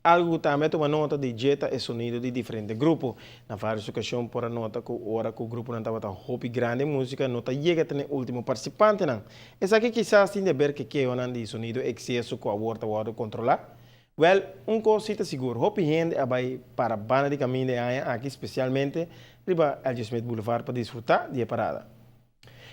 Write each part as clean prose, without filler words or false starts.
Algu ku tambe a tuma nota di dje ta e sonido di diferente grupo. Na vários okashon por a nota ku ora ku gruponan tabata hopi grandi e músika no ta yega te na e último partisipantenan. Esaki kisas tin di aber ku e kehonan di sonido ekseso ku awor ta wòrdu kontrolá. Wèl, un kos si ta sigur, hopi hende a bai para banda di kaminda e aña aki spesialmente riba LG. Smith Boulevard pa disfrutá di e parada.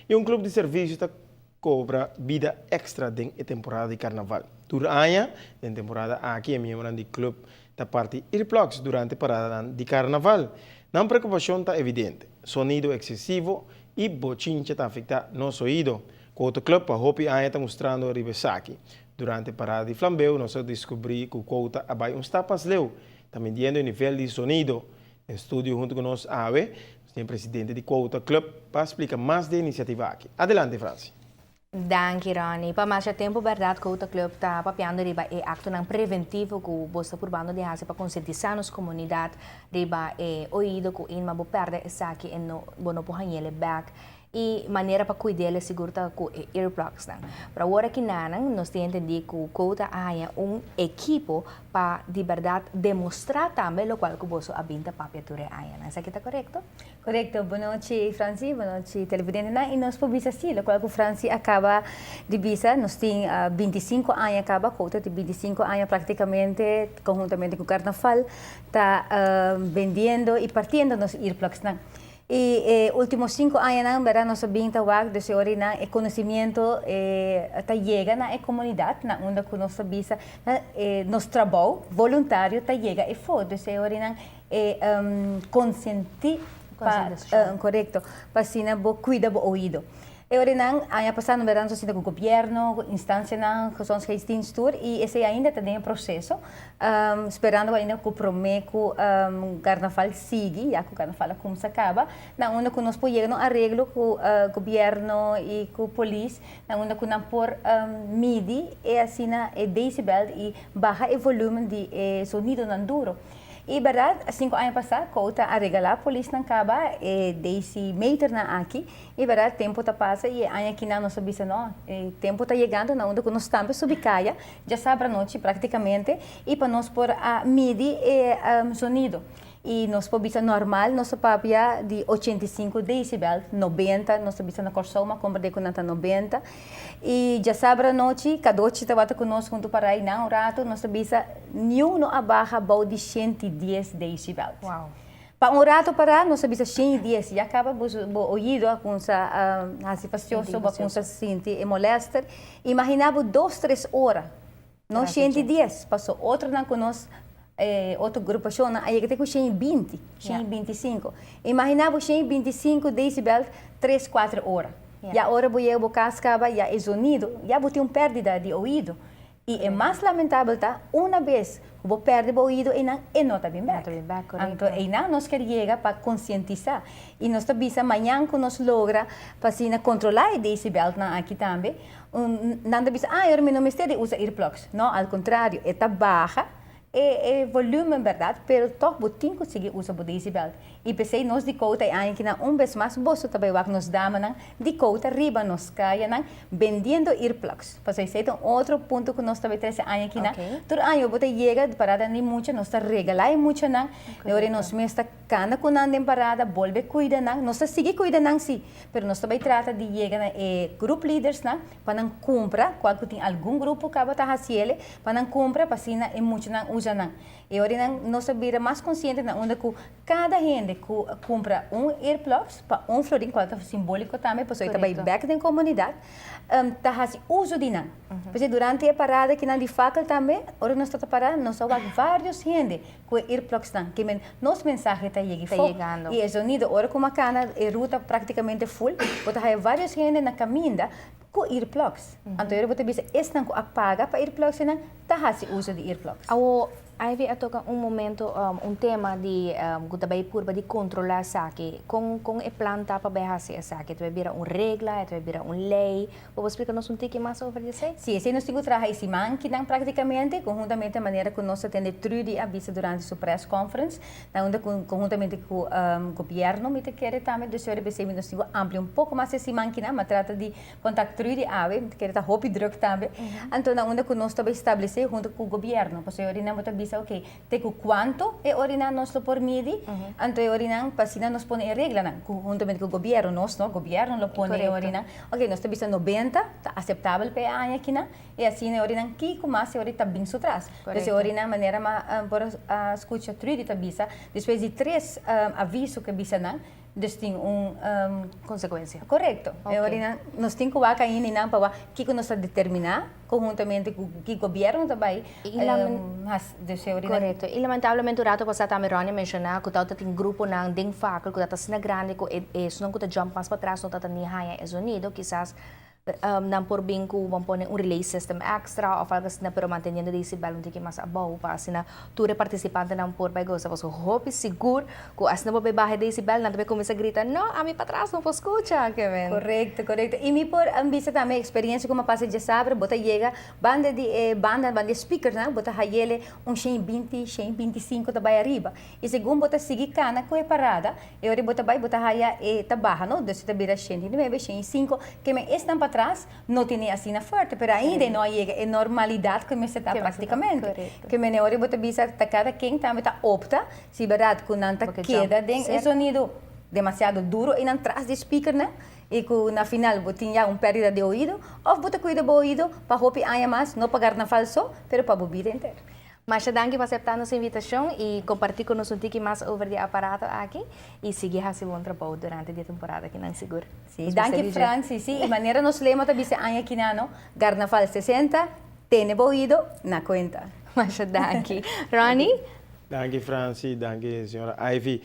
I un klup di servisio ta kobra bida èkstra den e temporada di karnaval. Tur aña, den temporada aki e miembronan di klup ta parti earplugs durante paradanan di karnaval. Nan preokupashon ta evidente, sonido eksesivo i bochincha ta afektá nos oido. Quota Club pa hopi aña ta mustrando riba esaki. Durante parada di flambeu nos a diskubrí ku Quota a bai un stap mas leu, ta midiendo e nivel di sonido. Den studio huntu ku nos awe, nos tin e presidente di Quota Club pa splika mas di e inisiativa aki. Adelante Franci. Danki Ronnie. Pa masha tempu bèrdat Quota Club ta papiando riba e aktonan preventivo ku bo sta purbando di hasi pa konsientisá nos komunidat riba e oido ku inma bo pèrdè esaki e no bo no por hañ'el bèk I manera pa kuid'el e sigur ta ku e earplugsnan. Pero awor aki nanan nos tin entendí ku Quota a haña un ekipo pa di bèrdat demostrá tambe lokual ku boso a bin ta papia tur e añanan. Esaki ta korekto? Korekto. Bonochi Franci, bonochi televidentenan. I nos por bisa sí, lokual ku Franci a kaba di bisa, nos tin 25 aña kaba, Quota tin 25 aña praktikamente konhuntamente ku Karnaval ta bendiendo i partiendo nos earplugsnan. I e ultimo sinku añanan berdad nos a bin ta wak dus e ora nan e conocimiento ta yega na e comunidad na unda cu nos ta bisa nos trabou voluntario ta yega efo dus e ora nan e consenti pa corecto pa asina bo cuida bo oido. E ora nan aña pasa no berdad nos a sinta cu gobierno, cu instancianan, gezondheidsdienst tur y esey ainda ta den e proceso Sperando ainda ku promé ku karnaval sigui, ya ku karnaval a kumsa kaba, na unda ku nos por yega na un areglo ku gobièrnu i ku polis, na unda ku nan por midi e asina e decibel i baha e volumen di e sonidonan duro. I bèrdat, sinku aña pasá Kouta a regalá polisnan kaba e decimeternan aki. I bèrdat, tempu ta pasa i e aña akinan nos a bisa no, e tempu ta yegando na unda ku nos tambe subi kaya Djasabra anochi praktikamente i pa nos por a midi e sonido i nos por bisa normal nos ta papia di 85 decibel, 90 nos ta bisa na Kòrsou ma komprende ku nan ta 90 i djasabra anochi Kadochi tabata ku nos huntu pa rainan un ratu nos ta bisa niun no a baha bou di 110 decibel. Pa un rato pará nos a bisa 110, ya kaba bo bo oido a kumsa hasi fastioso, bo a kumsa sinti e molèster. Imaginá bo dos, tres ora, no 110, paso otronan ku nos otro grupashonnan a yega te ku 120, 125. Imaginá bo 125 desibel tres, kuater ora. Ya ora bo yega bo kas kaba ya e zonido, ya bo tin un pèrdida di oido. I e mas lamentabel ta, una bes ku bo pèrdè bo oido einan, e no ta bin bèk. Anto einan nos ker yega pa konsientisá. I nos ta bisa mañan ku nos logra pa asina kontrolá e decibelnan aki tambe, nan ta bisa, ah, e ora mi no mester di usa earplugs. No, al kontrario, e ta baha e volumen bèrdat, pero tòg bo tin ku sigui usa bo decibel. I p'esei nos di Kouta e aña kinan un bes mas boso ta bai wak nos damanan di Kouta riba nos kayanan bendiendo earplugs. Pasobra esei ta un otro punto ku nos ta bai trese aña kinan. Tur aña bo ta yega di parada di mucha, nos ta regalá e muchanan, e ora nos mes ta kana ku nan den parada, bolbe kuida nan. Nos ta sigui kuida nan si, pero nos ta bai trata di yega na e group leadersnan pa nan kumpra, kual ku tin algun grupo kaba ta hasiele, pa nan kumpra pa asina e muchanan usa nan. E ora nan nos ta bira mas konsiente na unda ku Kada hende ku kumpra un earplugs pa un florin, kual ta simbóliko tambe pasobra e ta bai bèk den komunidat, ta hasi uso di nan. P'esei durante e parada kinan di fakel tambe, ora nos ta ta pará, nos a wak vários hende ku e earplugsnan. Ke men nos mensahe ta yega afó. I e zonido, ora ku makana e ruta praktikamente ful, bo ta haya vários hende na kaminda ku earplugs. Anto ora bo ta bisa esnan ku a paga pa earplugs einan ta hasi uso di earplugs. Ivy a toca un momento, un tema di cu ta bay purba di controla esaki. Con con e plan ta pa bay haci esaki? E ta bay bira un regla? E ta bay bira un ley? Bo por splica nos un tiki mas over di esey? Si, esey nos tin cu traha e siman kinan practicamente, conhuntamente manera cu nos a tende Trudy a bisa durante su press conference, na unda cu conhuntamente cu gobierno mi ta kere tambe, dus ora besey nos tin cu amplia un poco mas e siman kinan, ma trata di Contact Trudy awe, mi ta kere ta hopi druk tambe. Anto na unda cu nos ta bay establece hunto cu gobierno, pasobra ahorita bo ta bisa. Bisa, ok, te ku kuantu e orinan nos lo por midi, anto e orinan pa asina nos pone e reglanan, huntamente ku gobièrnu, nos no, gobièrnu lo pone e orinan. Ok, nos ta bisa 90 ta aseptabel pa e aña akinan, i asina e orinan kiko mas e ori ta bin su tras. Dus e orinan manera mi por a skucha Trudy ta bisa, despues di tres aviso ku e bisa nan, dus tin un konsekuensia. Korekto. E orinan nos tin ku wak ainda nan pa wak kiko nos ta determiná konhuntamente ku ki gobièrnu ta bai hasi. Dus e orinan. Korekto. I lamentablemente un rato pasá tambe Ronnie a menshoná ku tabata tin gruponan den fakel ku tabata asina grandi ku e esunnan ku ta jump mas patras no tabata ni haña e zonido. Kisas nan por bin ku bo pone un relay system extra of algo asina, pero manteniendo decibel un tiki mas abou pa asina tur e participantenan por bai goza. Pasobra hopi sigur ku asina bo bai baha e decibel, nan ta bai kuminsá grita, "No, ami patras no por skucha," ke men. Korekto, korekto. I mi por bisa tambe eksperiencia ku mi a pasa djasabra, bo ta yega banda di e banda, banda di e speakernan, bo ta hayele un 120, 125 ta bai ariba. I segun bo ta sigui kana ku e parada, e ora bo ta bai bo ta haya e ta baha, no, dus e ta bira 109, 105, ke men esnan patras no tene asina fuerte, pero ainda e no a yega e normalidat ku mester ta praktikamente. Ke men e ora bo ta bisa ta kada ken tambe ta opta si bèrdat ku nan ta keda den e zonido demasiado duro einan tras di speakernan i ku na final bo tin ya un pèrdida di oido, òf bo ta kuida bo oido pa hopi aña mas, no pa Karnaval so, pero pa bo bida henter. Masha danki pa aseptá nos invitashon i kompartí ku nos un tiki mas over di e aparato aki i sigui hasi bon trabou durante di e temporada akinan sigur. Sí, danki Franci. Sí, i manera nos lema ta bisa e aña akinan no, Garnaval 60, tene bo oido na kuenta. Masha danki. Ronnie? Danki Franci, danki señora Ivy.